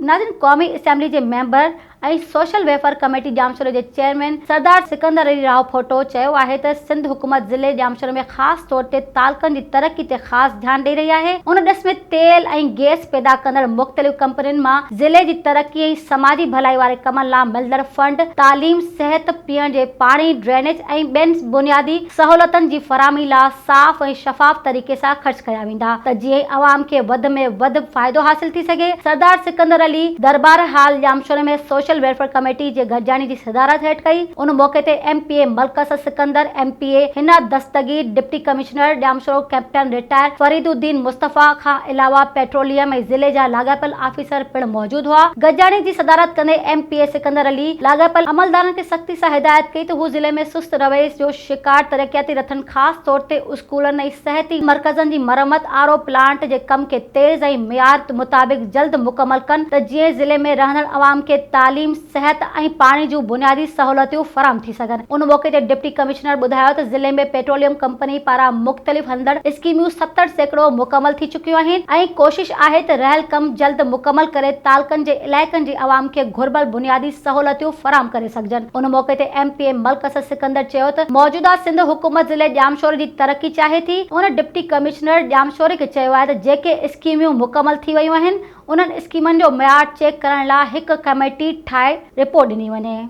ناظرين قومي اسيمبلي جي ميمبر ۽ سوشل ويلفيئر ڪميٽي ڄامشوري جي چيئرمين سردار سڪندر علي راهو ڦوٽو چيو آهي ته سنڌ حڪومت ضلعي ڄامشوري ۾ خاص طور تي تعلقن جي ترقي تي خاص ڌيان ڏئي رهي آهي ان ڏس ۾ تيل ۽ گئس پيدا ڪندڙ مختلف ڪمپنين مان ضلعي جي ترقي ۽ سماجي ڀلائي واري ڪمن لا ملندڙ فنڊ تعليم صحت پيئڻ جي پاڻي ڊرينيج ۽ ٻين بنيادي سهولتن جي فراهمي لا صاف ۽ شفاف طريقي سان خرچ ڪيا ويندا ته جيئن عوام کي وڌ ۾ وڌ فائدو حاصل ٿي سگهي. سردار سڪندر علي درٻار هال ڄامشوري ۾ سوشل ويلفيئر ڪميٽي جي گڏجاڻي جي صدارت هيٺ ڪئي. ان موقعي تي M P A Malik Asad Sikandar, M P A Hina Dastgir, deputy commissioner Jamshoro captain retire Farid Uddin Mustafa کان علاوه پيٽروليم ۽ ضلعي جا لاڳاپيل آفيسر پڻ موجود هئا. گڏجاڻي جي صدارت ڪندي M P A Sikandar Ali لاڳاپيل عملدارن کي سختي سان هدايت ڪئي ته هو ضلعي ۾ سست رويس جو شڪار ترقياتي رٿن خاص طور تي اسڪولن ۽ صحتي مرڪزن جي مرمت، آر او پلانٽ جي ڪم کي تيز ۽ معيار مطابق جلد مڪمل ڪن ته جيئن ضلعي ۾ رهندڙ عوام کي تعليم، صحت ۽ پاڻي جون بنيادي سهولتيون فراهم ٿي سگهن. ان موقعي تي ڊپٽي ڪمشنر ٻڌايو ته ضلعي ۾ پيٽروليم ڪمپني پاران مختلف هلندڙ اسڪيمون 70% مڪمل ٿي چڪيون آهن ۽ ڪوشش آهي ته رهيل ڪم جلد مڪمل ڪري تعلقن جي علائقن جي عوام کي گهربل بنيادي سهولتيون فراهم ڪري سگهجن. ان موقعي تي M P A Malik Asad Sikandar چيو ته موجوده سنڌ حڪومت ضلعي ڄامشوري جي ترقي چاهي ٿي، هن ڊپٽي ڪمشنر ڄامشوري کي چيو آهي ته جيڪي اسڪيميون مڪمل ٿي ويون آهن انهن اسڪيمن جو معيار چيڪ ڪرڻ لا هڪ ڪميٽي ٺاهي رپورٽ ڏني وڃي.